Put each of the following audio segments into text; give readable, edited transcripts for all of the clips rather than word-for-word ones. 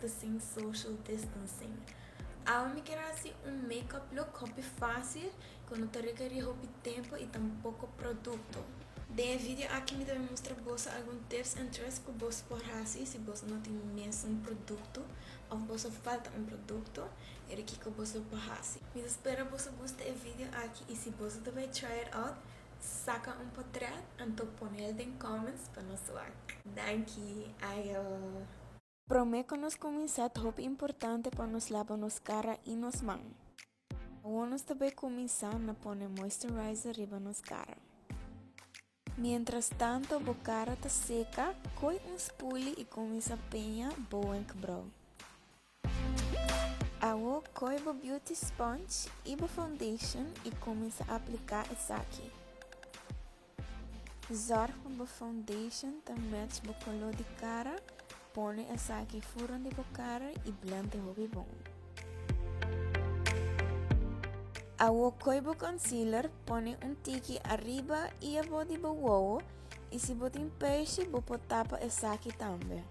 practicing social distancing. Awe mi kier haci un makeup look hopi facil cu no ta rekeri hopi tempo y tampoco producto. Den e video aki mi ta bay mustra boso algun tips and tricks cu boso por haci si boso no tin mesun producto of boso falta un producto y di kico boso por haci. Mi ta spera boso gusta e video aki y si boso ta bay try it out Saka un potret anto ponel den comments pa nos wak. Danki, ayo. Prome ku nos kuminsá ta hopi importante pa nos laba nos kara i nos man. Awor nos ta bai kuminsá na pone moisturizer riba nos kara. Mientras tanto bo kara ta seka, koi un spuli i kuminsá peña bo wenkbrou. Awo koe bo beauty sponge y bo foundation y cuminsa aplica esaki. Zorg pa bo foundation ta match bo color di cara, pone esaki furon di bo cara y blend e hopi bon. Awo koe bo concealer, pone un tiki ariba y abo di bo wowo y si bo tin peishi bo por tapa esaki tambe.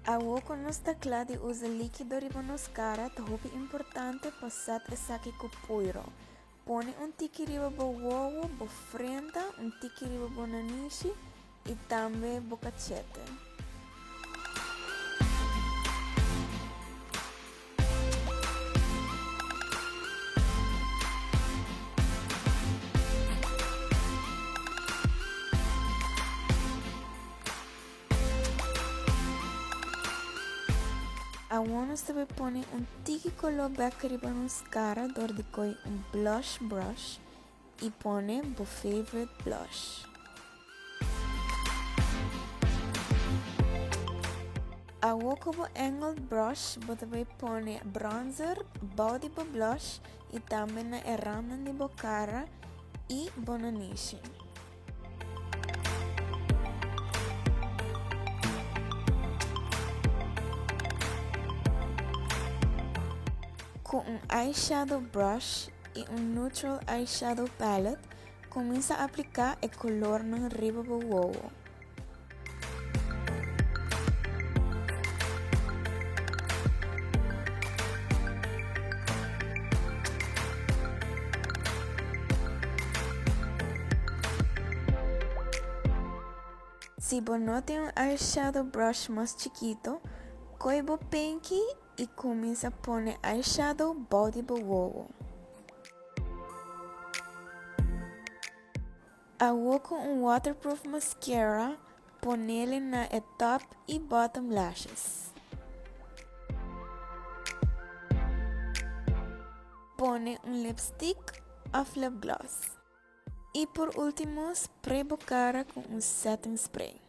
Awor ku nos ta kla di usa líkido riba nos kara ta hopi importante pa sèt esaki ku puiro. Pone un tiki riba bo wowo, bo frenta, un tiki riba bo nanishi i tambe bo kachete. Awor nos ta bay pone un tiki color bek riba nos cara door di coy un blush brush y pone bo favorite blush. Awor ku bo angled brush bo ta bai pone bronzer bou di bo blush y tambe na e randnan di bo cara y bo nanishi. Ku un eyeshadow brush y un neutral eyeshadow palette Cuminsa aplica e colornan riba bo wowo. Si bo no tin un eyeshadow brush mas chikito, coy bo pinky y cuminsa pone eyeshadow bou di bo wowo. Awor cu un waterproof mascara ponele na e top y bottom lashes. Pone un lipstick of lipgloss. Y por ultimo spray bo cara cu un setting spray.